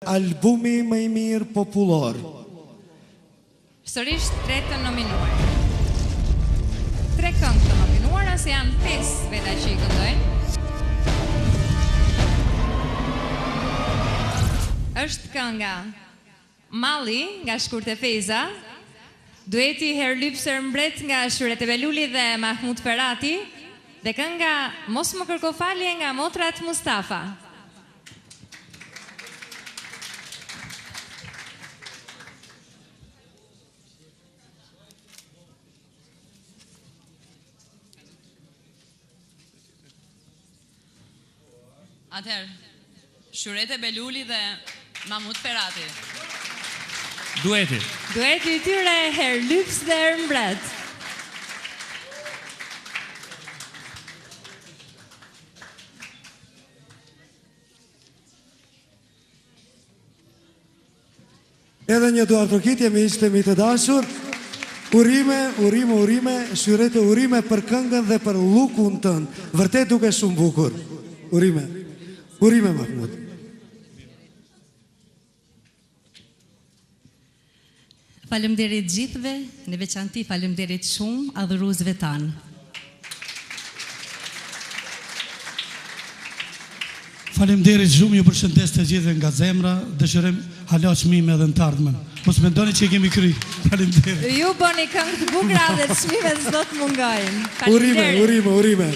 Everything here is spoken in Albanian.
Albumi më i mirë popullor. Sërish tre të nominuar. Tre këngë të nominuara se janë pesë veta që i këndojnë. Është kënga Malli nga Shkurte Fejza, dueti Herë lyps herë mbret nga Shyrete Beluli dhe Mahmut Ferati dhe kënga Mos më kërko falje nga Motrat Mustafa. Atëherë, Shyrete Beluli dhe Mahmut Ferati. Dueti. Dueti i tyre herë lyps dhe herë mbret. Edhe një duartrokitje miqtë e mi të dashur. Urime, urime, urime, Shyrete urime për këngën dhe për look-un tënd. Vërtet dukesh shumë bukur. Urime. Urime Mahmut. Faleminderit gjithëve, në veçanti faleminderit shumë adhuruesve tanë. Faleminderit shumë, ju përshëndes të gjithëve nga zemra, dëshirojmë hala çmime edhe në të ardhmen. Mos mendoni që e kemi kry. Faleminderit. Ju bëni këngë të bukura dhe çmimet s'do të mungojnë. Urime, Faleminderit. urime, urime.